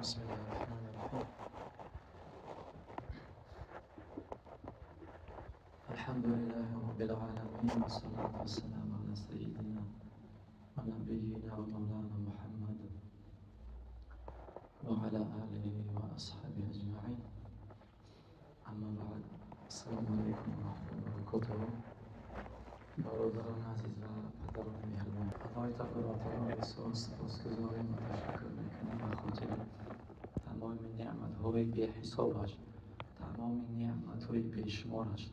بسم الله الرحمن الرحيم. الحمد لله رب العالمين، والصلاة والسلام على سيدنا ونبينا ومولانا محمد وعلى آله وأصحابه أجمعين. أما بعد، السلام عليكم ورحمة الله وبركاته. برادران عزیز و پدران مهربان، خدای تبارک و تعالی بسیار سپاسگزاریم و تشکر میکنیم به خاطر تمام نعمت‌های بی حسابش، تمام نعمت‌های بیشمارش،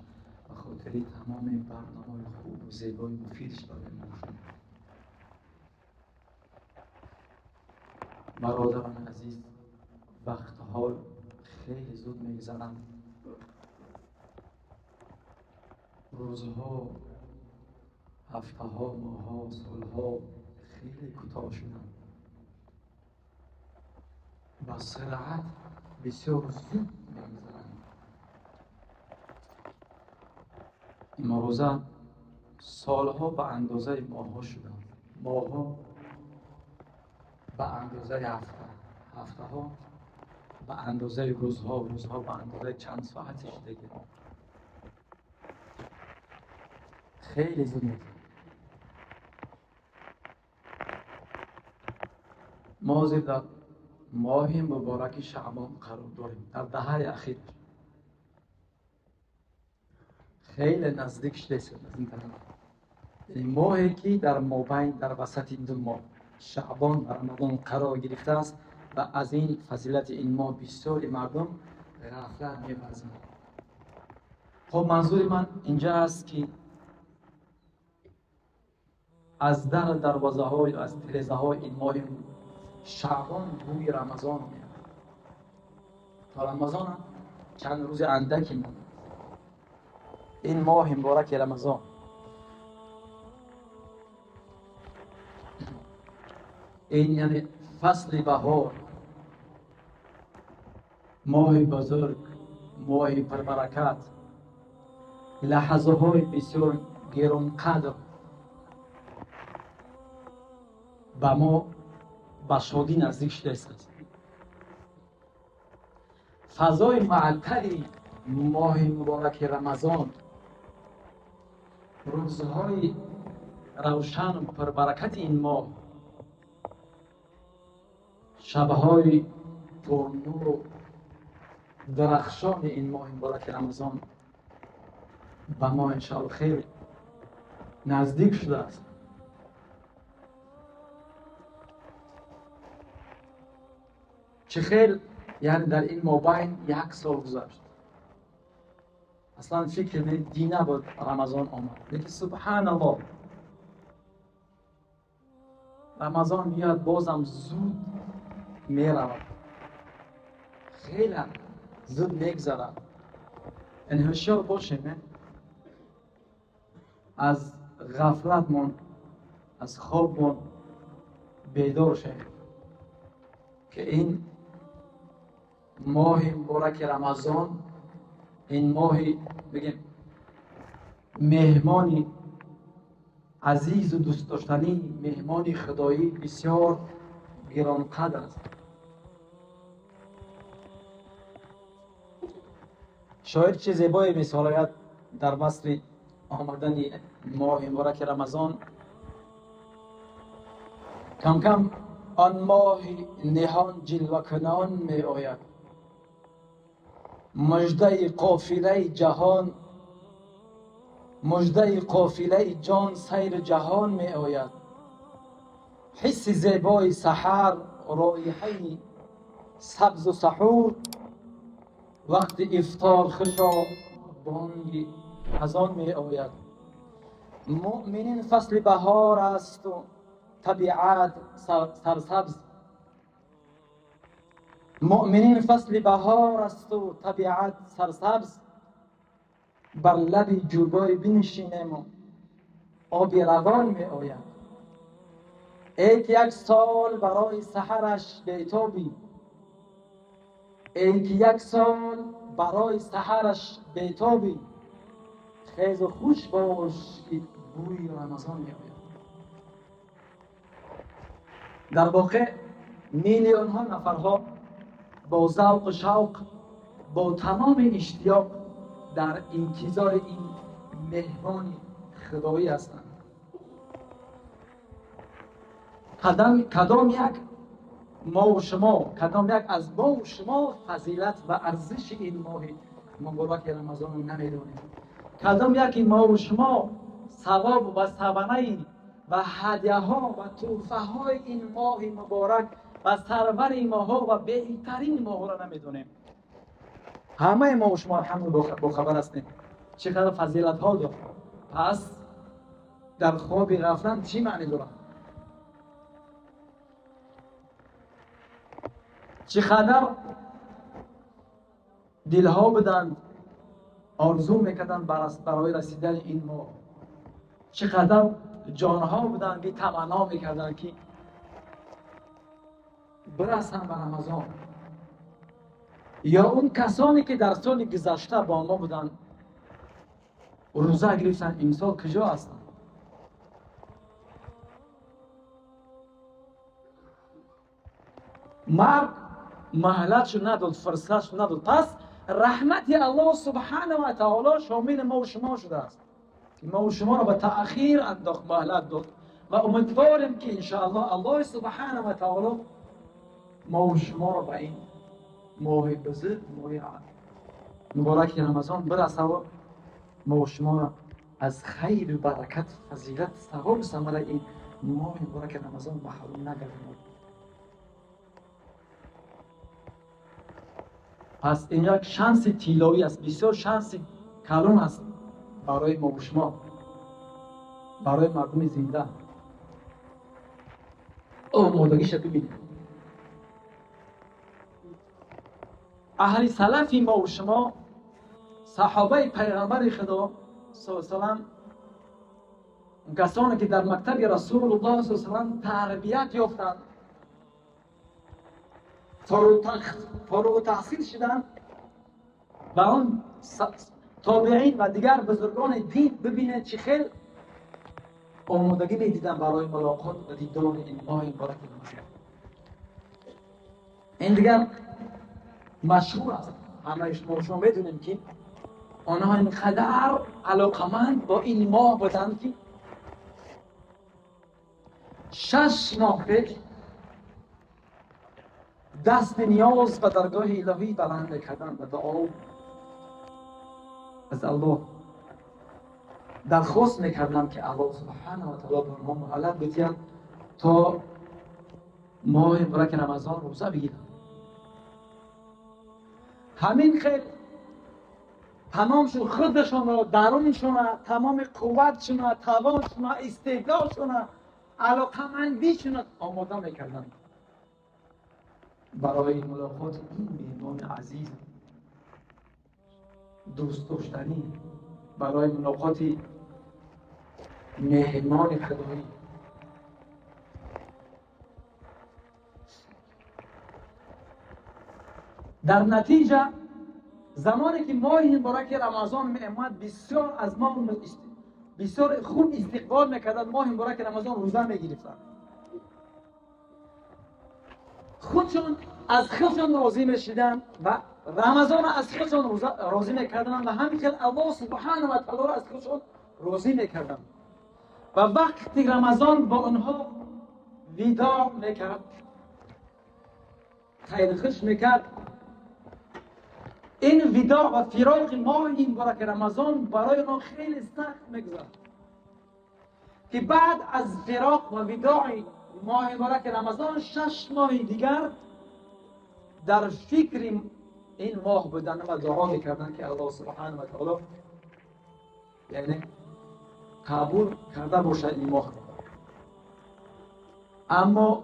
به خاطر تمام برنامه‌های خوب و زیبای مفیدش برای ما. برادران عزیز، وقت‌ها خیلی زود می‌گذرند، روزها، هفته‌ها، ماه‌ها، سال‌ها خیلی کوتاه شدند. با سرعت بسیار زود می‌گذرند. امروزه سال‌ها به اندازه ماه‌ها شدند، ماه‌ها به اندازه هفته، هفته‌ها به اندازه روزها، روزها به اندازه چند ساعتش دیگه. خیلی زود می‌گذرد. ما در ماه مبارک شعبان قرار داریم، در دهه اخیر خیلی نزدیک شده از این طرف. یعنی ماهی که در مابین، در وسط این دو ماه شعبان و رمضان قرار گرفته است و از این فضیلت این ماه بسیاری مردم غفلت می‌ورزند. خب منظور من اینجا است که از در دروازه های، از ترزه های این ماه شعبان بوی رمضان میاد. تا رمضان چند روز اندکی مونده. این ماه مبارک رمضان این یعنی فصل بهار، ماه بزرگ، ماه پربرکت، لحظه های بسیار گرانقدر به ما به شادی نزدیک شده است. فضای معطل ماه مبارک رمضان، روزهای روشن و پربرکت این ماه، شبهای پرنور و درخشان این ماه مبارک رمضان به ما انشاءالله خیلی نزدیک شده است. چه خیلی، یعنی در این مابین یک سال گذشت، اصلا فکر دی نبود رمضان آمد، لیکن سبحان الله رمضان میاد بازم زود میرود، خیلی زود میگذرد. یعنی هوشیار باشیم، از غفلتمون، از خوابمون بیدار شیم که این ماه مبارک رمضان، این ماه بگیم مهمانی عزیز و دوست داشتنی، مهمانی خدایی بسیار گرانقدر است. شاعر چه زیبایی می‌سراید در وصف آمدن ماه مبارک رمضان. کم کم آن ماه نهان جلوه کنان می آید، مژده قافله جهان، مژده قافله جان سیر جهان می آید. حس زیبای سحر، رایحه سبز و سحور، وقت افطار خوشا بانگ اذان می آید. مؤمنین فصل بهار است و طبیعت سرسبز، مؤمنین فصل بهار است و طبیعت سرسبز، بر لب جوبای بنشینیم و آب روان می آید. ای که یک سال برای سحرش بیتابی، ای که یک سال برای سحرش بیتابی، خیز و خوش باش که بوی رمضان می آید. در واقع میلیون ها نفرها با ذوق و شوق، با تمام اشتیاق در انتظار این مهمان خدایی هستند. کدام یک ما و شما، کدام یک از ما و شما فضیلت و ارزش این ماه مبارک رمضان رو نمیدانیم؟ کدام یک ما و شما ثواب و ثمره و هدیه ها و تحفه های این ماه مبارک و سرور ماه و بهترین ماه را نمیدونیم؟ همه ما و شما الحمدلله باخبر هستیم چقدر فضیلت ها دارد. پس در خواب غفلت چی معنی دارد؟ چقدر دلها بودند آرزو میکردند برای رسیدن این ماه، چقدر جانها بودند که تمنا میکردند که برسند به رمضان، یا اون کسانی که در سال گذشته با ما بودند روزه گرفتن امسال کجا هستند؟ مرگ مهلتشو نداد، فرصتشو نداد. پس رحمت الله سبحانه و تعالی شامل ما و شما شده است که ما و شما را به تأخیر انداخت، مهلت داد و امیدواریم که انشاءالله الله سبحانه و تعالی ما و شما را به این ماه بزرگ، ماه مبارک رمضان برسه و ما و شما را از خیر و برکت، فضیلت، ثواب ثمره این ماه مبارک رمضان محروم نگرداند. پس این یک شانس طلایی است، بسیار شانس کلان است برای ما و شما، برای مردم زنده. آمادگیش ببینید. اهل سلف ما و شما، صحابه پیغمبر خدا صلی الله علیه و سلم، کسانی که در مکتب رسول الله صلی الله علیه و سلم تربیت یافتند، فارغ التحصیل شدند و آن تابعین و دیگر بزرگان دین، ببینید چه خیلی آمادگی می‌دیدند برای ملاقات و دیدار این ماه مبارک رمضان. این دیگر مشهور است، همه شما می‌دونیم که آنها اینقدر علاقمند با این ماه بودند که 6 ماه پیش دست نیاز به درگاه الهی بلند می‌کردند و دعا از الله درخواست می‌کردند که الله سبحانه و تعالی به آنها مهلت بدهد تا ماه مبارک رمضان روزه بگیرند. همین خیلی تمامشون خودشون را، درونشون را، تمام قوتشون را، توانشون را، استعدادشون را، علاقمندیشون را آماده می‌کردند برای ملاقات این مهمان عزیز دوست داشتنی، برای ملاقات مهمان خدایی. در نتیجه زمانی که ماه مبارک رمضان می آمد، بسیار از ما بسیار خوب استقبال میکردند. ماه مبارک رمضان روزه میگرفتند، خودشون از خودشون راضی میشدن و رمضان از خودشون راضی میکردن و همینطور الله سبحانه و تعالی از خودشون راضی میکردن. و وقتی رمضان با آنها وداع میکرد، خیر خوش میکرد، این وداع و فراق ماه مبارک رمضان برای آنها خیلی سخت میگذرد که بعد از فراق و وداع ماه مبارک رمضان 6 ماه دیگر در فکر این ماه بودن و دعا میکردن که الله سبحانه و تعالی یعنی قبول کرده باشد این ماه. اما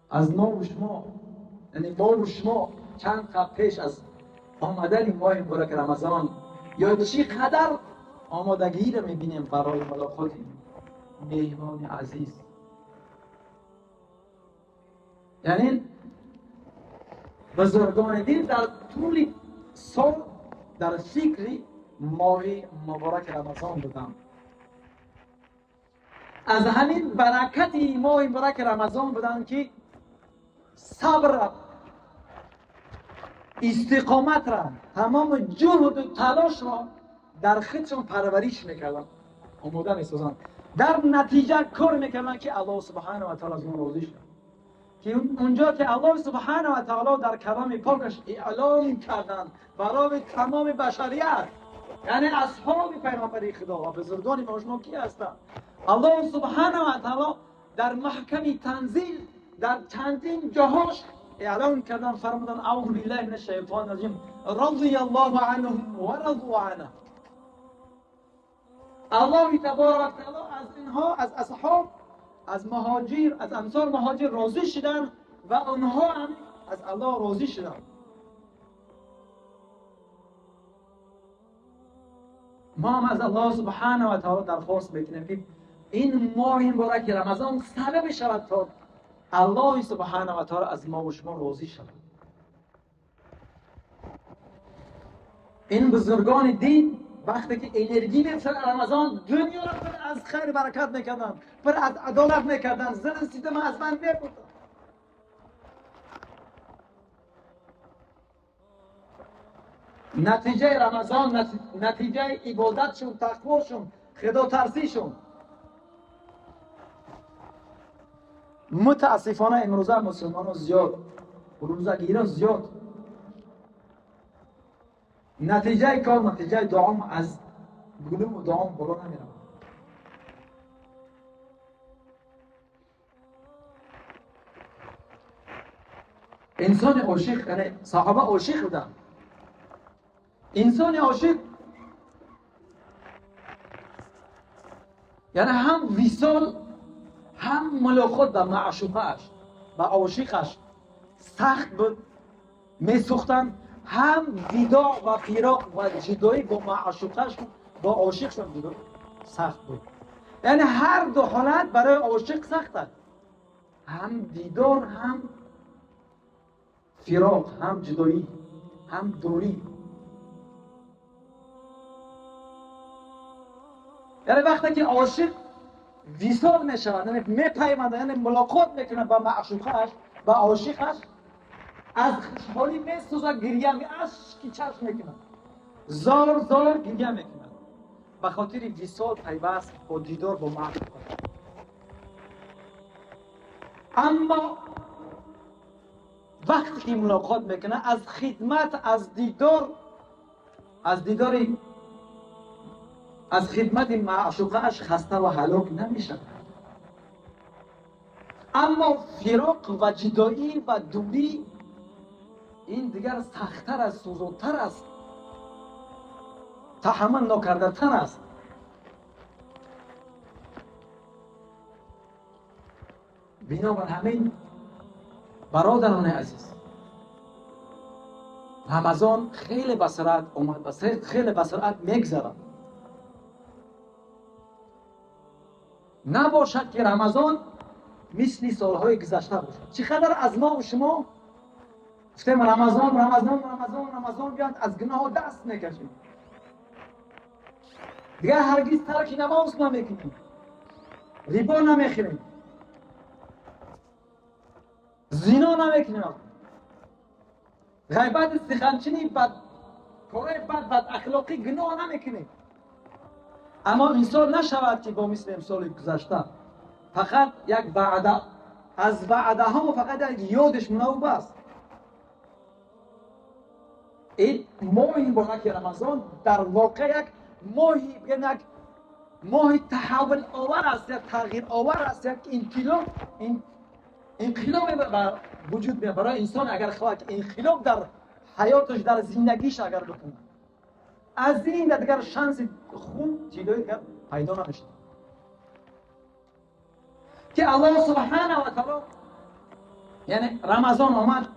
از ما و شما، یعنی ما و شما چند قبل پیش از آمدن ماه مبارک رمضان یا چی قدر آمادگی را میبینیم برای ملاقات مهمان عزیز. یعنی بزرگان دین در طول سال در فکر ماه مبارک رمضان بودند. از همین برکت ماه مبارک رمضان بودند که صبر، استقامت را، تمام جهد و تلاش را در خودشون پرورش میکردن، آماده میسازن، در نتیجه کار میکردن که الله سبحانه و تعالی از اون راضی شد. که اونجا که الله سبحانه و تعالی در کلام پاکش اعلام کردن برای تمام بشریت، یعنی اصحاب پیامبر خدا و بزرگان ما شما کی هستند، الله سبحانه و تعالی در محکم تنزیل در چندین جاهاش اعلان کردن، فرمودن اعوذ بالله من الشیطان الرجیم رضی الله عنهم و رضوا عنه. الله تبارک و تعالی از اینها، از اصحاب، از مهاجر، از انصار مهاجر راضی شدن و آنها هم از الله راضی شدن. ما هم از الله سبحانه و تعالی درخواست میکنیم که این ماه مبارک رمضان سبب شود تا الله سبحانه و تعالی از ما و شما راضی شود. این بزرگان دین وقتی که انرژی می‌رسید رمضان، دنیا را پر از خیر برکت میکردن، پر از عدالت میکردن، ظلم ستم از من میبردن. نتیجه رمضان، نتیجه عبادتشون، تقواشون، خدا ترسیشون. متاسفانه امروزه مسلمانان زیاد، روزه‌گیران زیاد، نتیجه کار، نتیجه دعام از گلوم و دعام بالا نمیرم. انسان عاشق، یعنی صحابه عاشق بودن. انسان عاشق یعنی هم وصال، هم ملاقات با معشوقش، با عاشقش سخت بود، میسوختن، هم وداع و فراق و جدایی با معشوقش، با عاشقشون سخت بود. یعنی هر دو حالت برای عاشق سخت است، هم دیدار، هم فراق، هم جدایی، هم دوری. یعنی وقتی که عاشق وصال میشود، یعنی میپیوندد، یعنی ملاقات میکنه با معشوقش، با عاشقش، از خوشحالی میسوزد، گریه می، اشکی چشم میکنه، زار زار گریه میکنه، به خاطر وصال پیوست با دیدار با معشوقش. اما وقتی که ملاقات میکنه، از خدمت، از دیدار، از دیدار، از خدمت معشوقش خسته و هلاک نمیشود. اما فراق و جدایی و دوری این دیگر سخت‌تر است، سوزان‌تر است، تحمل ناکرده‌تر است. بنابر همین برادران عزیز، رمضان خیلی به سرعت اومد و خیلی به سرعت میگذرد. نباشد که رمضان مثل سالهای گذشته باشد. چقدر از ما و شما گفتیم رمضان رمضان رمضان رمضان بیاد، از گناه دست میکشیم، دیگه هرگز ترک نماز نمیکنیم، ربا نمیخوریم، زنا نمیکنیم، غیبت، سخنچینی، بد کارهای بد، بد اخلاقی، گناه نمیکنیم. اما انسان نشود که با مثل امسال گذشته فقط یک وعده، از وعده ها فقط یک یادش مونه و بس. این ماه مبارک رمضان در واقع یک ماهی، یک ماه تحول آور است، یک تغییر آور است، یک انقلاب بر وجود میاد برای انسان. اگر خواهد انقلاب در حیاتش، در زندگیش اگر بکنه، از این دیگر شانس خوب جلوی دیگر پیدا نمیشه. که الله سبحانه و تعالی، یعنی رمضان آمد،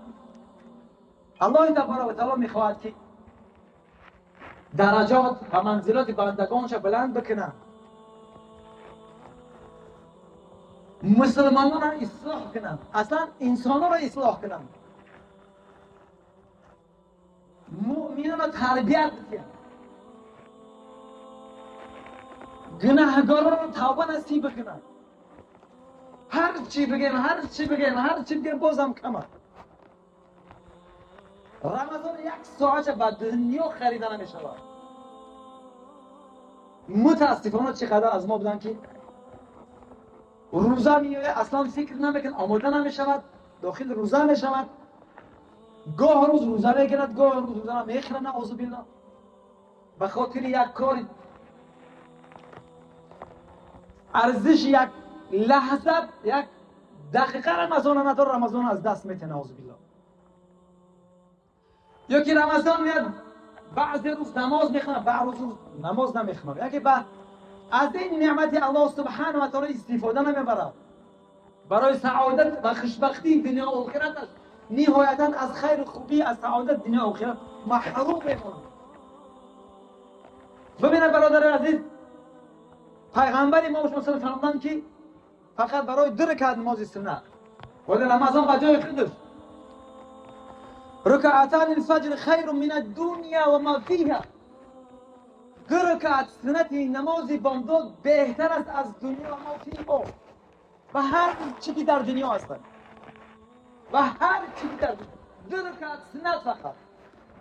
الله تبارک و تعالی میخواهد که درجات و منزلات بندگانش بلند بکنه، مسلمانان را اصلاح کنن، اصلا انسان را اصلاح کنن، مؤمنان را تربیت کنن، گناهگاران را توبه نصیب کنن. هر چی بگیم هر چی بگیم هر چی بگیم بازم کمه. رمضان یک ساعت به دنیا خریده نمیشود. متاسفانه چقدر از ما بودن که روزه میآید اصلا فکر نمیکن، آماده نمیشود، داخل روزه میشود، گاه روز روزه میگیرد، گاه روز روزه میخورد، نعوذ بالله، به خاطر یک کار ارزش یک لحظه یک دقیقه رمضان نداره، رمضان از دست میته، نعوذ بالله. یا که رمضان میاد بعضی روز نماز میخونه، بعضی روز نماز نمیخونه، یکی با از این نعمت الله سبحانه و تعالی استفاده نمیبرد برای سعادت و خوشبختی دنیا و آخرتش، نهایتا از خیر خوبی از سعادت دنیا و آخرت محروم میماند. ببینید برادر عزیز، پیغمبر ما شما فرمودند که فقط برای 2 رکعت نماز سنت، ولی رمضان به جای خودش رکعتان الفجر خیر من الدنیا و ما فیها، 2 رکعت سنت نماز بامداد بهتر است از دنیا و ما فیها و هر چیزی که در دنیا هست و هر چیزی در دنیا. 2 رکعت سنت، فقط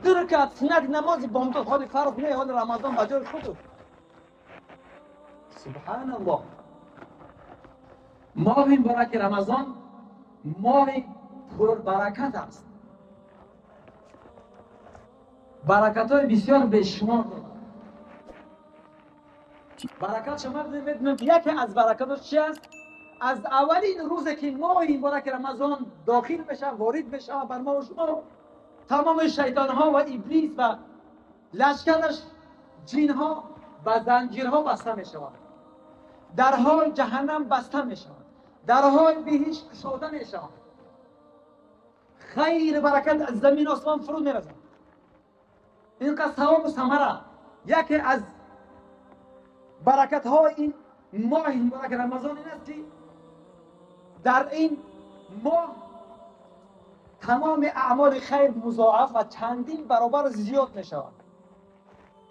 2 رکعت سنت نماز بامداد، حال فرض نه، حال رمضان به جای خودش. سبحان الله. ماه مبارک رمضان ماه پر برکت است، برکت های بسیار بیشمار دارد. برکت شما میدونید یکی از برکتاش چی است؟ از اولین روزی که ماه مبارک رمضان داخل میشه، وارد میشه بر ما و شما، تمام شیطان ها و ابلیس و لشکرش، جن ها و زنجیرها بسته میشود، درهای جهنم بسته میشود، درهای بهشت گشاده میشود، خیر برکت از زمین آسمان فرود میرسد. اینقدر ثواب و ثمره. یکی از برکت های این ماه مبارک رمضان این است که در این ماه تمام اعمال خیر مضاعف و چندین برابر زیاد می شود.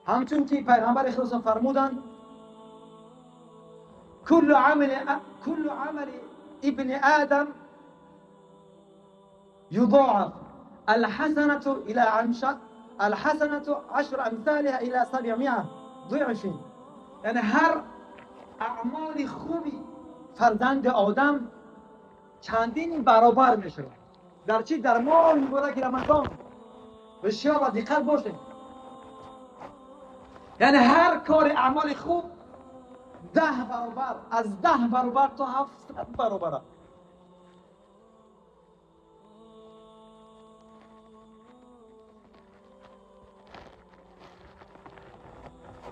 همچون که پیغمبر خدا فرمودند کل عمل ابن آدم یضاعف الحسنة الى الحسنة 10 امثالها الى 700 ضعف. یعنی هر اعمال خوبی فرزند آدم چندین برابر میشه. در چی؟ در ماه مبارک رمضان. بسیار با دقت باشید. یعنی هر کار اعمال خوب 10 برابر، از 10 برابر تا 700 برابر.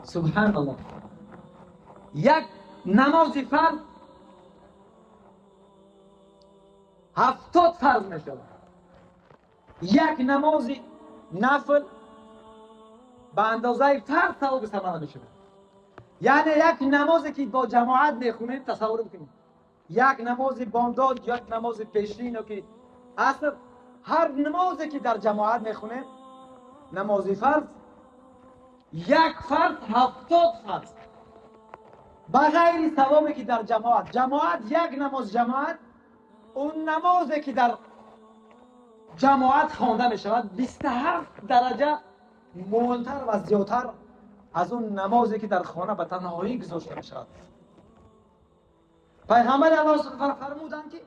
سبحان الله. یک نماز فرض 70 فرض می شود. یک نماز نفل به اندازه فرض ثواب ثمره می شود. یعنی یک نمازی که با جماعت میخونیم، تصور بکنید یک نماز بامداد، یک نماز پیشین، که اصلا هر نمازی که در جماعت میخونیم، نماز فرض یک فرض 70 فرض، بغیر ثوابی که در جماعت یک نماز جماعت، اون نمازی که در جماعت خوانده می شود 27 درجه مولتر و زیادتر از اون نمازی که در خانه به تنهایی گذاشته می شود. پیغمبر الله فرمودند که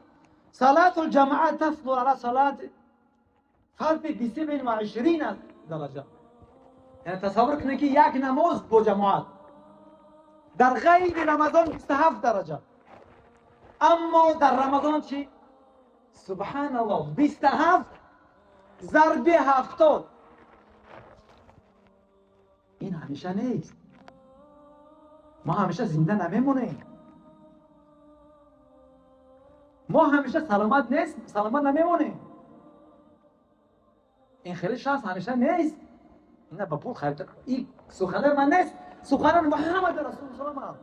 صلات الجماعت تفضل علی صلات فرض 27 درجه. یعنی تصور کنید که یک نماز با جماعت در غیر رمضان 27 درجه، اما در رمضان چی؟ سبحان الله 27 ضرب 70. این همیشه نیست. ما همیشه زنده نمیمونیم، ما همیشه سلامت نیست، سلامت نمیمونیم. این خیلی شانس همیشه نیست. نه با پول خرید. این سخنان من نیست، سخنان محمد رسول الله.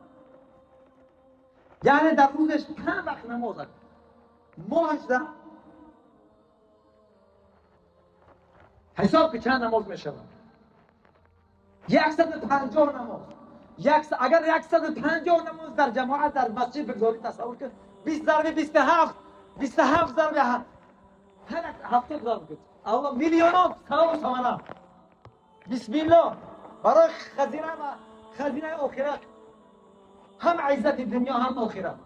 یعنی در روزش 5 وقت نماز است، ماهش در حساب که چند نماز میشود؟ 150 نماز. اگر 150 نماز در جماعت در مسجد بگذاری، تصور کن 20 ضرب 27، 27 ضرب 70 ضرب کرد. الله میلیون ثواب و ثمره. بسم الله برای خزینه و خزینه آخرت، هم عزت دنیا هم آخرت.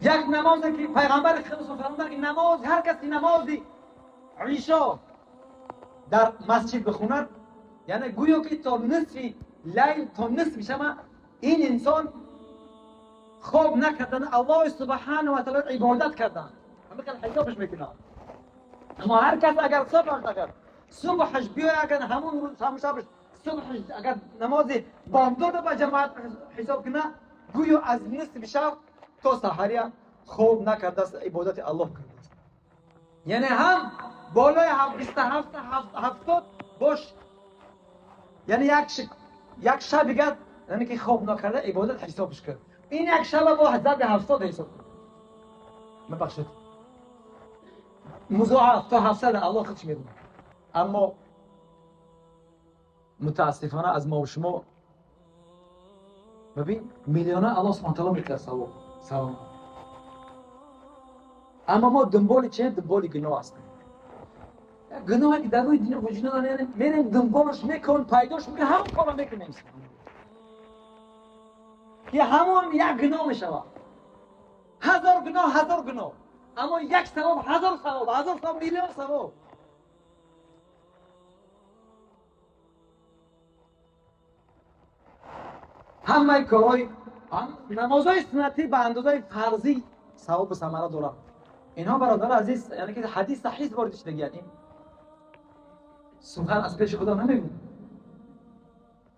یک نمازی که پیغمبر خدا فرمودند که نماز هر کسی نمازی عشا در مسجد بخوند، یعنی گویا که تا نصف لیل، تا نصف شب این انسان خواب نکردن، الله سبحانه و تعالی عبادت کردن، همه کل حسابش میکنن. اما هر کس اگر صبحش اگر صبحش بیاید، اگر همون روز همون شبش صبحش اگر نماز بامداد با جماعت حساب کنه، گویا از نصف شب تا سحری خواب نکرده است، عبادت الله کرده است. یعنی هم بالای 27 70 باش، یعنی یک شب دیگر یعنی که خواب نکرده عبادت حسابش کرد. این یک شب با ضرب 70 حساب کرد. ببخشید مضاعف تا 700 الله خودش میدونه. اما متاسفانه از ما و شما ببین میلیون الله سبحانه و تعالی میده ثواب. اما ما دنبال چه؟ دنبال گناه هستیم. گناهی که در روی دنیا وجود نداره، یعنی میریم دنبالش میکنیم، پیداش میکنیم، همون کارو میکنیم که همون یک گناه میشود. هزار گناه، هزار گناه، اما یک ثواب، هزار ثواب، هزار ثواب، میلیون ثواب. همه کارهای نمازهای سنتی به اندازه فرضی ثواب و ثمره دارند. اینها برادر عزیز، یعنی که حدیث صحیح وارد شده، یعنی سخن از پیش خدا نمیگم.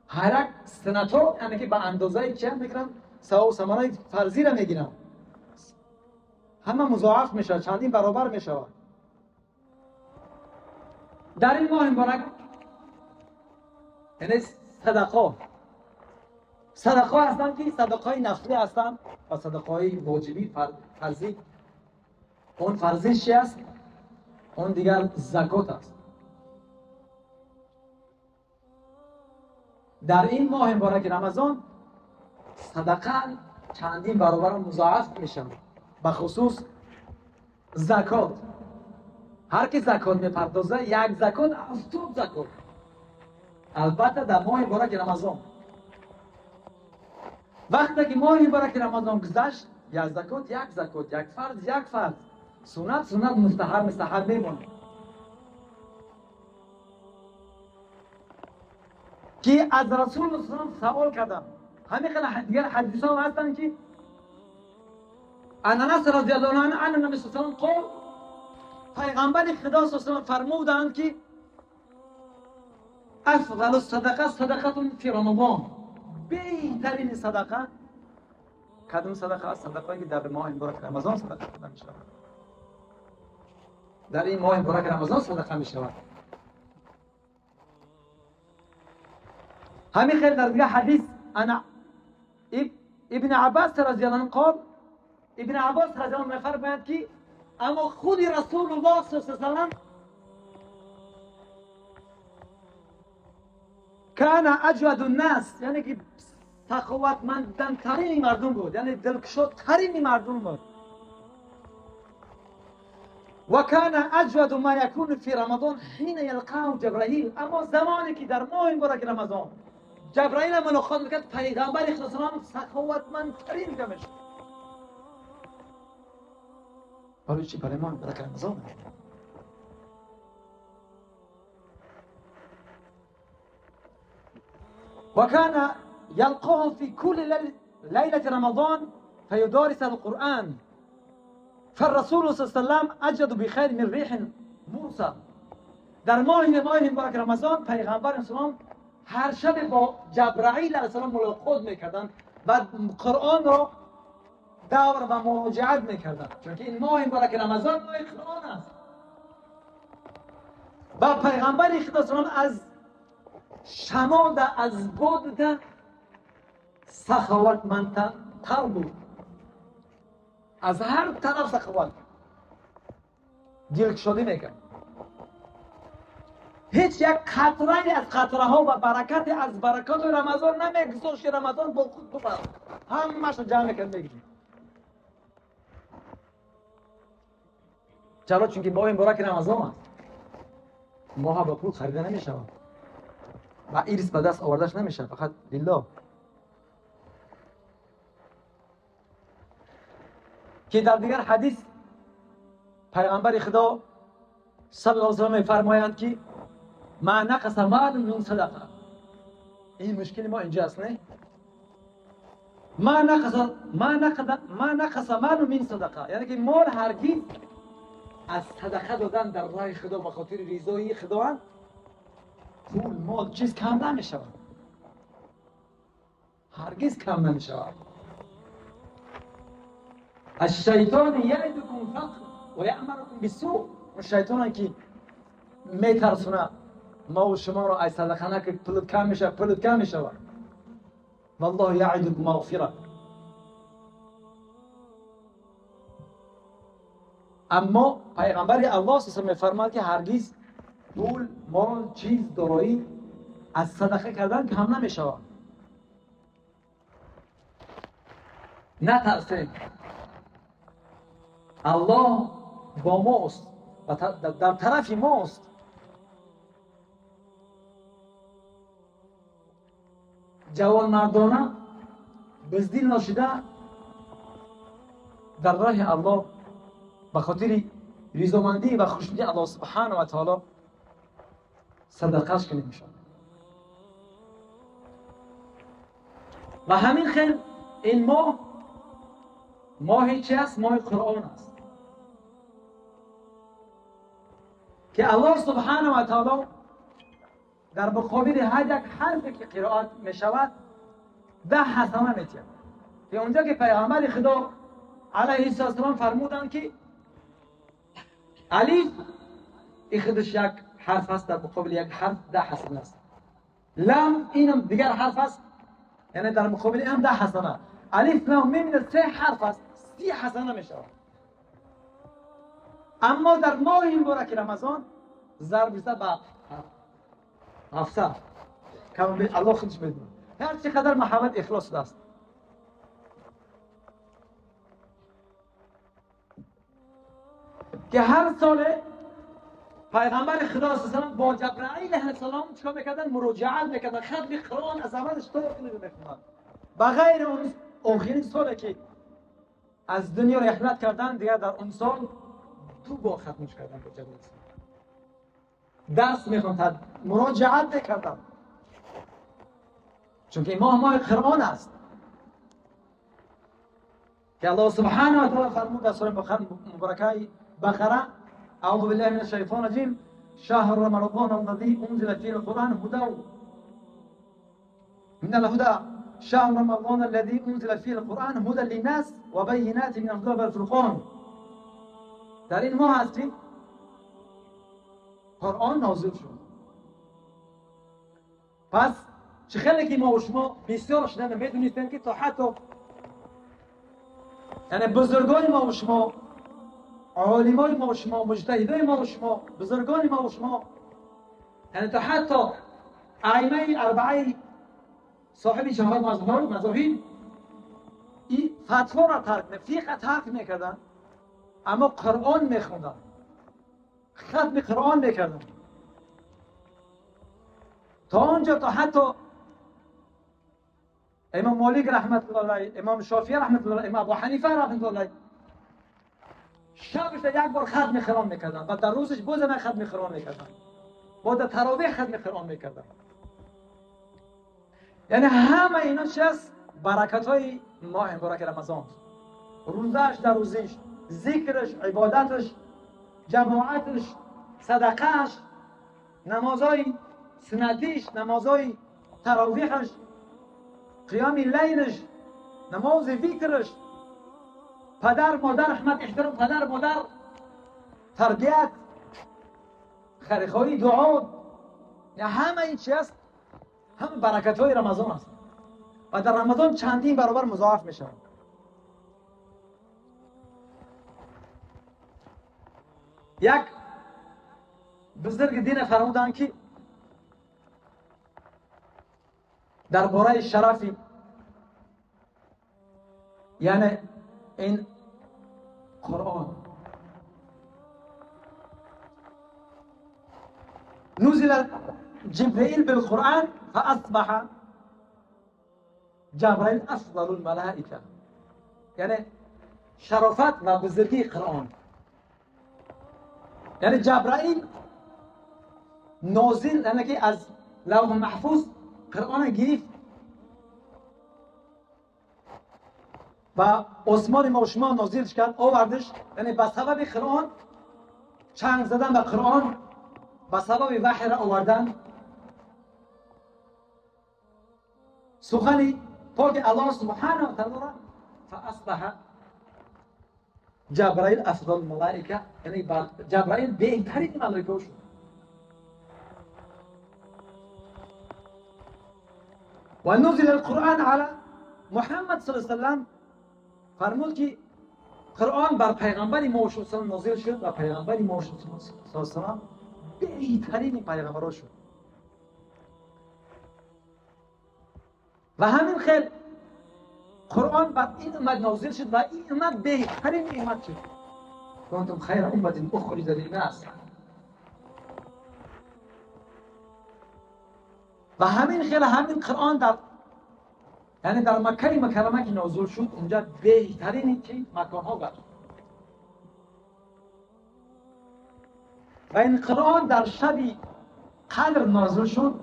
هر یک سنتو یعنی که به اندازه چند میگیرن ثواب و ثمره فرضی را میگیرن، همه مضاعف میشه، چندین برابر میشه. در این ماه مبارک یعنی صدقه هستند که صدقه نفلی هستند و صدقه واجبی فرضی. اون فرضی چی است؟ اون دیگر زکات است. در این ماه مبارک رمضان صدقه چندین برابر مضاعف میشه، به خصوص زکات. هر کی زکات میپردازه یک زکات 70 زکات، البته در ماه مبارک رمضان. وقتی که ماه مبارک رمضان گذشت، یک زکات یک زکات، یک فرض یک فرض، سنت سنت، مستحب مستحب میمونه. که از رسول الله سوال کردم، همین خیلی دیگر حدیث هم هستن که انس رضی الله عنه ان النبی صلی الله علیه و سلم قال، پیغمبر خدا صلی الله علیه و سلم فرمودند که افضل الصدقه صدقه فی رمضان، بهترین صدقه کدوم صدقه است؟ صدقه که در ماه مبارک رمضان صدقه داده می شود. در این ماه مبارک رمضان صدقه می شود. همین خیلی در دیگه حدیث انا ابن عباس رضی الله عنه قال، ابن عباس رضی الله عنه میفرماید که اما خود رسول الله صلی الله علیه و سلم کان اجود الناس، یعنی که سخاوتمندترین مردم بود، یعنی دلکشادترین مردم بود. و کان اجود ما یکون فی رمضان حین یلقاه جبرائیل، اما زمانی که در ماه مبارک رمضان جبرائیل ملاقات میکرد، پیغمبر خدا صلی الله علیه و سلم سخاوتمندترین میشد. برای چی؟ برای ماه مبارک رمضان. وكان يلقاه في كل ليلة رمضان فيدارس القرآن، فالرسول صلى الله عليه وسلم أجد بخير من ريح موسى. در ماه مبارک رمضان پیغمبر اسلام هر شب با جبرائیل علیه السلام ملاقات میکردند و قرآن را دور و مراجعت میکردند، چون که این ماه مبارک رمضان ماه قرآن است. و پیغمبر خدا صلی الله علیه و از شمال از باد سخاوتمندتر بود، از هر طرف سخاوت دلکشادی میکرد. هیچ یک قطره از قطره ها و برکت از برکات رمضان نمیگذاشت که رمضان با خود ببرد، همه‌اش رو جمع کرد میگیریم. چرا؟ چون که ماه مبارک رمضان است، ماه با پول خریده نمیشود و ایرس به دست آوردش نمیشه، فقط لله. که در دیگر حدیث پیغمبر خدا صلی الله علیه و سلم میفرمایند که ما نقص مال من صدقه. این مشکل ما اینجاست، نه؟ ما نقص مال من صدقه، یعنی که مال هرگز از صدقه دادن در راه خدا به خاطر رضای خداوند پول مال چیز کم نمیشود، هرگز کم نمیشود. الشیطان یعدکم فقر و یأمرکم بالسوء. شیطان که میترسونه ما و شما رو از صدقه نکنید، پولت کم میشه، پولت کم میشه. والله یعدکم مغفره. اما پیغمبر الله صلی الله علیه و فرمود که هرگز پول مال چیز دارایی از صدقه کردن کم نمیشود. نترسید، الله با ماست و در طرف ماست. جوانمردانه بزدل نشده در راه الله به خاطر رضامندی و خوشنودی الله سبحانه و تعالی صدقهش کنیم انشاءالله. و همین خیل این ماه، ماه چی است؟ ماه قرآن است که الله سبحانه و تعالی در مقابل هر یک حرفی که قرائت می شود 10 حسنه می تید. که اونجا که پیغمبر خدا علیه السلام فرمودند که الف این خودش یک حرف است، در مقابل یک حرف 10 حسنه است. لام اینم دیگر حرف است، یعنی در مقابل هم 10 حسنه. الف لام میم 3 حرف است، 30 حسنه می شود. اما در ماه مبارک رمضان ضرب زد به 700 کم الله خودش میدونه هر چقدر محمد اخلاص است. که هر سال پیغمبر خدا صلی الله علیه و با جبرائیل علیه السلام چیکار میکردن؟ مراجعه میکردن، ختم قرآن از اولش تا آخرش میخوندن. بغیر اون آخرین سالی که از دنیا رحلت کردن، دیگر در اون سال 2 بار ختمش کردن با جبرائیل. درس میخوندن، مراجعه میکردن، چون که ماه ماه قرآن است که الله سبحانه و تعالی فرمود در سوره مبارکه بقره: اعوذ بالله من الشیطان الرجیم، شهر رمضان الذي انزل فيه القرآن هدى من الهدى، شهر رمضان الذي انزل فيه القرآن هدى للناس وبينات من الهدى والفرقان. در این ماه هستیم قرآن نازل شد. پس چه خیلی که ما و شما بسیار شدن میدونستیم که تا حتی یعنی بزرگان ما و شما، عالمای ما و شما، مجتهدای ما و شما، بزرگان ما و شما، یعنی تا حتی ائمه اربعه صاحب 4 مذاهب این فتوا را ترک فقه ترک میکردن، اما قرآن میخوندن، ختم قرآن میکردن تا آنجا تا حتی امام مالک رحمت الله علیه، امام شافعی رحمت الله علیه، امام ابو حنیفه رحمت الله علیه شبش یک بار ختم قرآن میکردن و در روزش بازم ختم قرآن میکردن، با در تراویح ختم قرآن میکردن. یعنی همه اینا چی است؟ برکت های ماه مبارک رمضان، روزش در روزش، ذکرش، عبادتش، جماعتش، صدقهش، نمازهای سنتیش، نمازهای تراویحش، قیام لیلش، نماز ویترش، پدر مادر رحمت احترام پدر مادر، تربیت، خیرخواهی، دعا، همه این چی است؟ همه برکت های رمضان است و در رمضان چندین برابر مضاعف می شود. یک بزرگ دین فرمودند که در باره شرف یعنی این قرآن نزل جبرائیل بالقرآن فأصبح جبرائیل افضل الملائکه. یعنی شرافت و بزرگی قرآن، یعنی جبرائیل نازل یعنی که از لوح محفوظ قرآن گرفت و عثمان ما و شما نازلش کرد آوردش. یعنی به سبب قرآن چنگ زدن به قرآن، به سبب وحی را آوردن، سخن پاک الله سبحانه و تعالی را فاصبح جبرائیل افضل الملائکه، یعنی جبرائیل بهترین ملائکه شد. و نزل القرآن علی محمد صلی الله علیه و سلم، فرمود که قرآن بر پیغمبر ما و نازل شد و پیغمبر ما و صلی الله علیه و سلم بهترین پیغمبرها شد. و همین خیل قرآن بر این امت نازل شد و این امت بهترین امت شد. کنتم خیر امت اخرجت للناس. و همین خیل همین قرآن در یعنی در مکه مکرمه که نازل شد اونجا بهترین که مکانها گشت. و این قرآن در شب قدر نازل شد.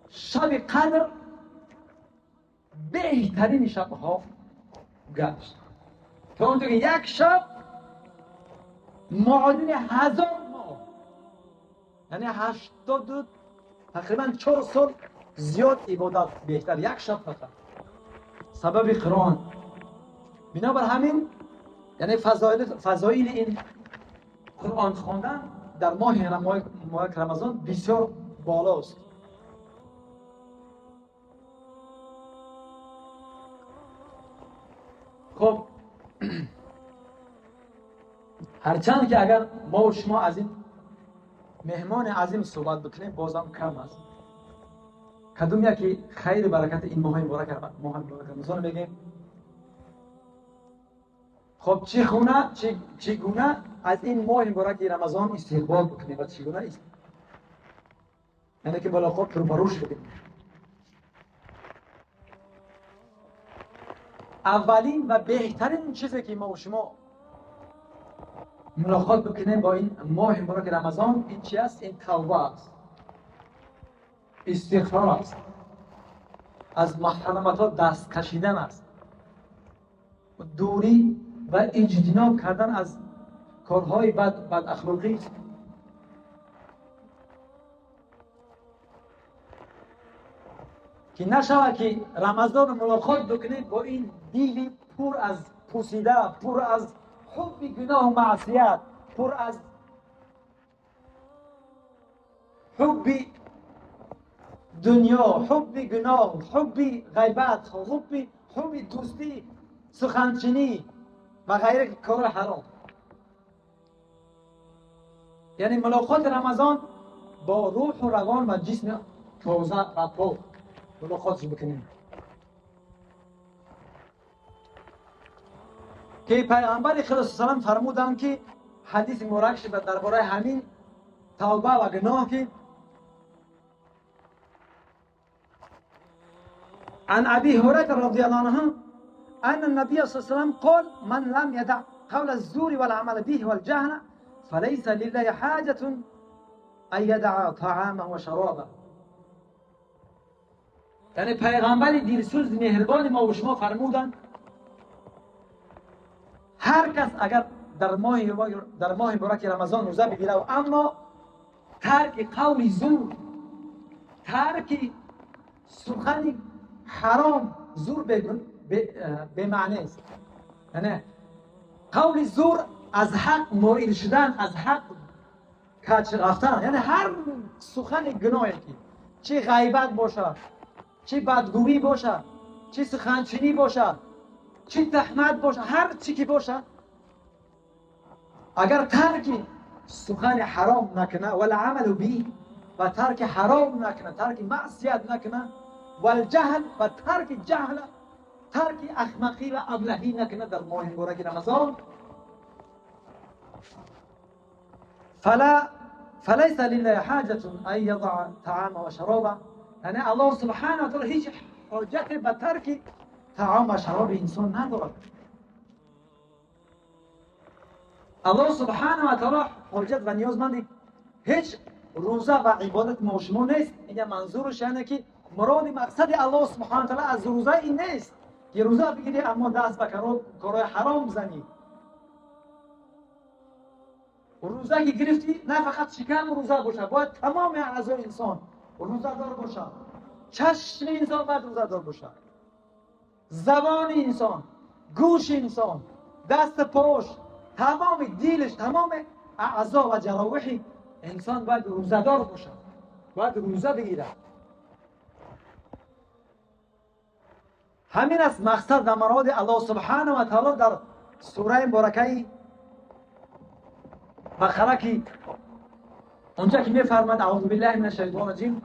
شب قدر بهترین شبها گشت، تا اونجا که یک شب معادل 1000 ماه، یعنی 82 تقریبا 4 سال زیاد عبادت بهتر یک شب فقط سبب قرآن. بنابر همین یعنی فضایل این قرآن خواندن در ماه رمضان بسیار بالاست. خب هرچند که اگر ما و شما از این مهمان عظیم صحبت بکنیم بازم کم است. کدوم یکی خیر برکت این ماه مبارک رمضان بگیم. خب چگونه از این ماه مبارک رمضان استقبال بکنیم و چگونه است، یعنی که ملاقات روبروش بکنیم. اولین و بهترین چیزی که ما و شما ملاقات بکنیم با این ماه مبارک رمضان این چی است؟ این توبه است، استغفار است، از محرمات ها دست کشیدن است، دوری و اجتناب کردن از کارهای بد اخلاقی است. که نشود که رمضان ملاقات بکنید با این دیلی پر از پوسیده، پر از حب گناه و معصیت، پر از حب دنیا، حب گناه، حب غیبت، حب دوستی، سخنچینی و غیره کار حرام. یعنی ملاقات رمضان با روح و روان و جسم تازه و پاک ملاقاتش بکنیم. که پیغمبر خدا صلی الله علیه و فرمودند که حدیث مبارک شد درباره همین توبه و گناه که عن ابي هريره رضي الله عنه ان النبي صلى الله عليه وسلم قال من لم يدع قول الزور والعمل به والجهل فليس لله حاجة ان يدع طعامه وشرابه. یعنی پیغمبر دیرسوز مهربان ما و شما فرمودند هر کس اگر در ماه مبارک رمضان روزه بگیره اما ترک قول زور، ترک سخن حرام، زور به معنی است، یعنی قول زور از حق مایل شدن، از حق کج رفتن، یعنی هر سخن گناهی که چه غیبت باشه، چه بدگویی باشه، چه سخنچینی باشه، چه تهمت باشه، هر چی که باشه، اگر ترک سخن حرام نکنه ولا عمل به و ترک حرام نکنه، ترک معصیت نکنه، والجهل و ترک جهل، ترک احمقی و ابلهی نکنه در ماه مبارک رمضان، فلیس لله حاجة ان یضع طعام و شرابه. یعنی الله سبحانه و تعالی هیچ حاجت به ترک طعام و شراب انسان ندارد. الله سبحانه و تعالی حاجت و نیازمند هیچ روزه و عبادت ما شما نیست. اینجا منظورش اینه که مراد مقصد الله سبحانه و تعالی از روزه این نیست که روزه بگیری اما دست به کارهای حرام بزنی. روزه که گرفتی نه فقط شکم روزه باشه، باید تمام اعضای انسان روزه دار باشه. چشم انسان باید روزه دار باشه، زبان انسان، گوش انسان، دست پاش، تمام دلش، تمام اعضا و جراوح انسان باید روزه دار باشه، باید روزه بگیره. همین است مقصد و مراد الله سبحانه و تعالی در سوره مبارکه بقره که اونجا که میفرماد اعوذ بالله من الشیطان الرجیم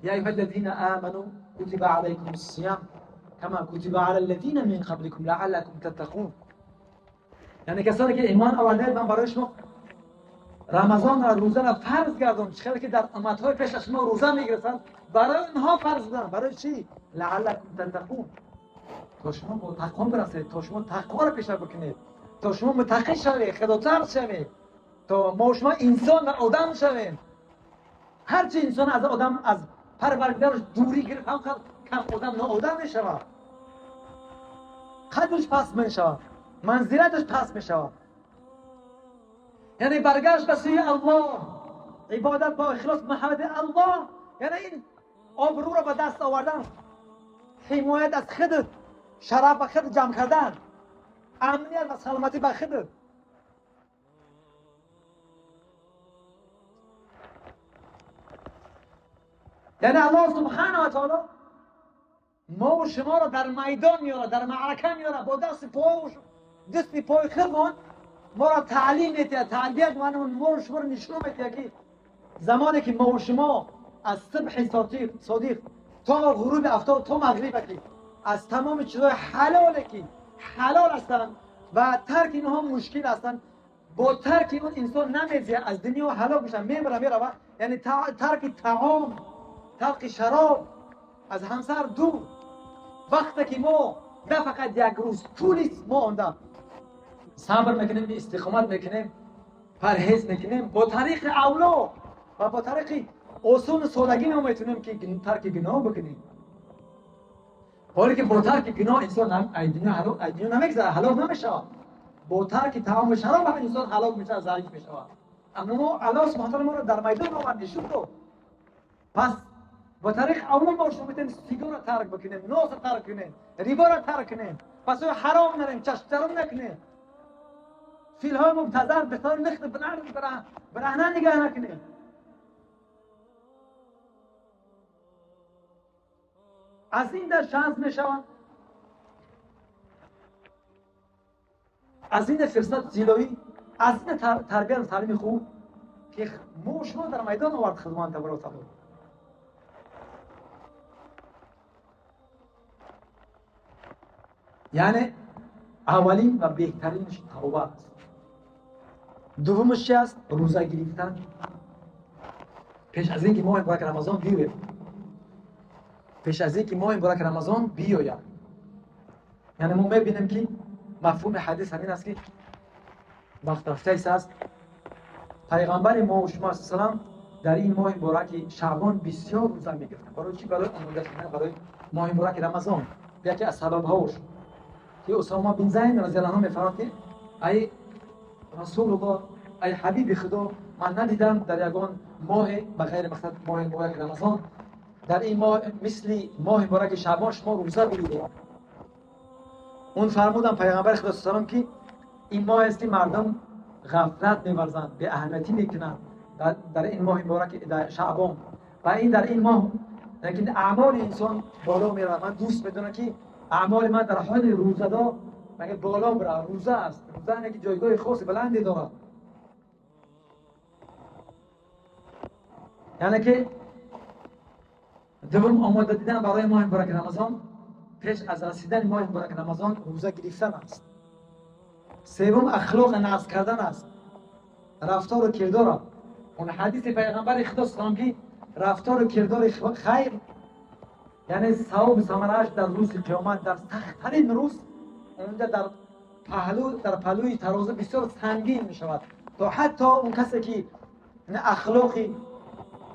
یا ایها الذین آمنوا کتب علیکم الصیام کما کتب علی الذین من قبلکم لعلکم تتقون. یعنی کسانی که ایمان آورده، من برای شما رمضان را، روزه را فرض کردم، چه که در امتهای پیش از شما روزه میگرفتن برای اونها فرض کردم. برای چی؟ لعلکم تتقون، تا شما با تقوا برسید، تا شما تقوا را پیش بکنید، تا شما متقی شوید، خداترس شوید، تا ما شما انسان و آدم شویم. هرچی انسان از آدم، از پروردگارش دوری گرفت، هم کم آدم ناآدم میشود، قدرش پس میشود، منزلتش پس میشود. یعنی برگشت به سوی الله، عبادت با اخلاص، محبت الله، یعنی این آبرو را به دست آوردن، حمایت از خودت، شرف به خود جمع کردن، امنیت و سلامتی به خودت. یعنی الله سبحانه و تعالی ما و شما را در میدان میاره، در معرکه میاره، با دست پای دست پای خودمون ما را تعلیم میده، تربیت ما و شما را نشون میده که زمانی که ما و شما از صبح صادق تا غروب آفتاب تا مغرب که از تمام چیزهای حلال که حلال هستند و ترک اینها مشکل هستند، با ترک اون انسان نمیزه از دنیا هلاک میشه، میمره میره. یعنی ترک طعام، ترک شراب، از همسر دور. وقتی که ما نه فقط یک روز، طولی ما آنده صبر میکنیم، استقامت میکنیم، پرهیز میکنیم، با طریق اولا و با طریق آسان و سادگی ما میتونیم که ترک گناه بکنیم. حالی که با ترک گناه انسان دنیا نمیگذره، هلاک نمیشه. با ترک طعام و شراب هم انسان هلاک میشه، ضعیف میشه. اما ما الله سبحانه وتعالی ما رو در میدان آورد، نشون داد. پس با طریق اول ما شما میتونیم سیگار را ترک بکنیم، ناس را ترک کنیم، ریبا را ترک کنیم، پس حرام نریم، چشم چرم نکنیم، فیل های مبتذل به طور لخت برهنه نگاه نکنیم. از این در شانس میشوند، از این فرصت زیلایی، از این تربیت و تعلیم خوب که ما شما در میدان آورد خدمت تبارک و تعالی. یعنی اولین و بهترینش توبه است. دومش چی است؟ روزه گرفتن پیش از اینکه ماه مبارک رمضان بیاید. پیش از اینکه ماه مبارک رمضان بیاید. یعنی ما میبینیم که مفهوم حدیث همین است که وقت رفته است. پیغمبر ما و شما سلام در این ماه مبارک شعبان بسیار روزه میگرفتن. برای چی؟ برای آماده شدن برای ماه مبارک رمضان. یکی از سبب‌هاش که اسامه بن زید رضی الله عنه میفرماد که ای رسول الله، ای حبیب خدا، من ندیدم در یگان ماه بغیر مقصد ماه مبارک رمضان، در این ماه مثل ماه مبارک شعبان شما روزه بگیرید. اون فرمودن پیغمبر خدا صلی الله علیه و که این ماه است که مردم غفلت می‌ورزند، به اهمیتی میکنند در این ماه مبارک در شعبان، و این در این ماه لیکن اعمال انسان بالا میره. من دوست میدونم که اعمال من در حال روزه مگه بالا بره. روزه است، روزه اینه که جایگاه خاص بلندی داره. یعنی که دوم آماده دیدن برای ماه مبارک رمضان، پیش از رسیدن ماه مبارک رمضان روزه گرفتن است. سوم اخلاق نقض کردن است، رفتار و کردار. اون حدیث پیغمبر خدا صلی که رفتار و کردار خیر یعنی ثواب ثمره‌اش در روز قیامت، در سخت‌ترین روز اونجا در پهلوی ترازو بسیار سنگین می شود، تا حتی اون کسی که اخلاقی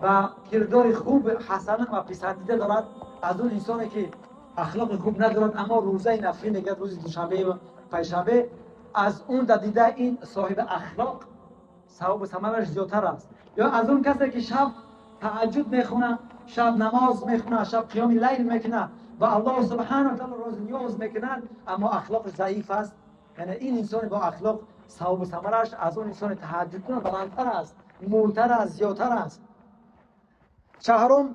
و کردار خوب حسنه و پسندیده دارد از اون انسانی که اخلاق خوب ندارد اما روزه نفلی میگیرد روز دوشنبه و پنجشنبه، از اون دیده این صاحب اخلاق ثواب ثمرش زیادتر است. یا از اون کسی که شب تهجد میخونه، شب نماز میخونه، شب قیام لیل میکنه و الله سبحانه و تعالی راز نیاز میکنه اما اخلاقش ضعیف است، یعنی این انسان با اخلاق ثواب ثمرش از اون انسان تهجد کنه بلندتر است، مولتر است، زیادتر است. چهارم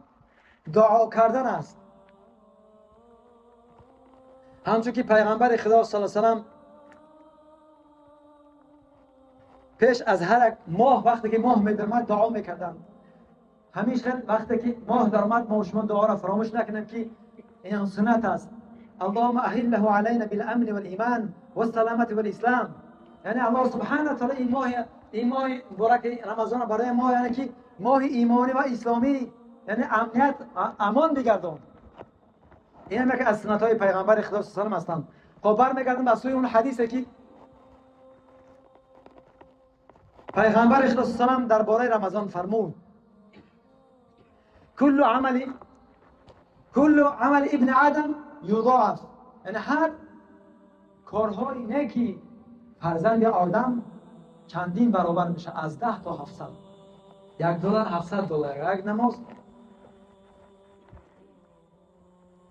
دعا کردن است. همچون که پیغمبر خدا صلی الله علیه و سلم پیش از هر ماه وقتی که ماه میدرآمد دعا میکردند. همیشه وقتی که ماه درآمد ما شما دعا را فراموش نکنیم که این سنت است. اللهم اهله علینا بالامن والایمان والسلامة والاسلام. یعنی الله سبحانه و تعالی این ماه مبارک رمضان برای ما یعنی که ماه ایمانی و اسلامی، یعنی امنیت امان بگردان. این هم که از سنت های پیغمبر خدا صلی الله علیه و سلم هستند. خب برمیگردم به سوی اون حدیثی که پیغمبر خدا صلی الله علیه و سلم درباره رمضان فرمود: کل عمل ابن آدم یضاعف. یعنی هر کارهای نیکی فرزند آدم چندین برابر میشه، از 10 تا 700. $1 $700، یک نماز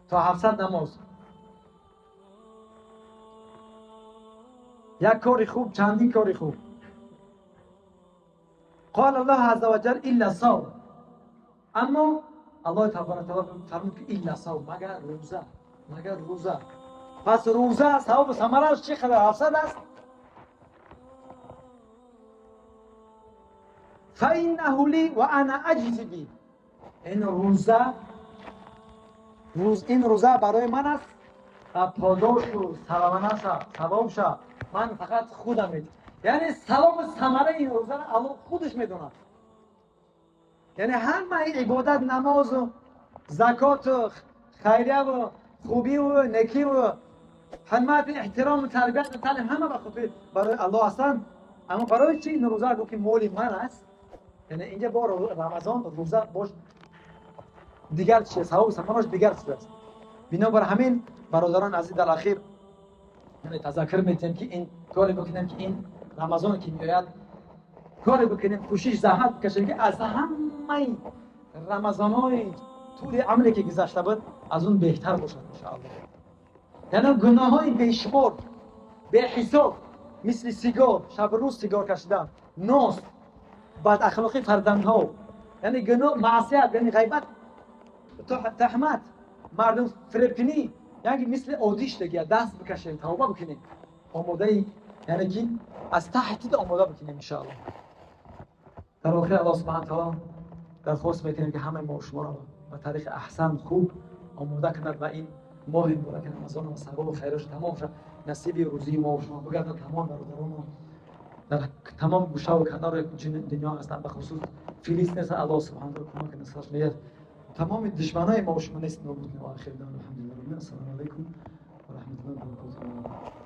تا 700 نماز. یک کار خوب چندین کار خوب. قال الله عز وجل الا صوم. اما الله تبارک و تعالی فرمود که الا صوم، مگر روزه، مگر روزه. پس روزه ثواب ثمرش چقدر؟ 700 است. فإنه لی و انا اجزی به. این روزه برای من است و پاداش و ثوابش من فقط خودم میدونم. یعنی ثواب و ثمره این روزه را الله خودش میدوند. یعنی همه عبادت، نماز و زکات و خیریه و خوبی و نیکی و حرمت، احترام و تربیت و تعلیم همه به خاطر برای الله هستند. اما برای چی این روزه گفت که مال من است؟ یعنی اینجا با رمضان روزه باش دیگر چیز، ثواب ثمرش دیگر چیز است. بنابر همین برادران عزیز در اخیر یعنی تذکر میتیم که این کاری بکنیم که این رمضان که میآید کاری بکنیم، کوشش زحمت بکشیم که از همه رمضان‌های طول عمری که گذشته بود از اون بهتر باشد انشاءالله. یعنی گناه‌های بیشمار به حساب مثل سیگار، شب روز سیگار کشیدن، ناز، بد اخلاقی فرزندها، یعنی گناه، معصیت، یعنی غیبت، تهمت، مردم فریبکنی، یعنی مثل عادیش دیگه دست بکشیم، توبه بکنیم، آماده، یعنی که از تحت آماده بکنیم انشاءالله. در آخر الله سبحانه و تعالی درخواست میکنیم که همه ما شما را به طریق احسن خوب آماده کند و این ماه مبارک رمضان و ثواب و خیرش تمام شد نصیب روزی ما و شما بگردد. تمام برادران در تمام گوشه و کنار دنیا هستند، به خصوص فلسطین است. الله سبحانه و تعالی کمک نصرش میاد. تمام دشمنای ما و شما نیست نابود. و آخر دعوانا الحمدلله. السلام علیکم و رحمت الله و برکاته.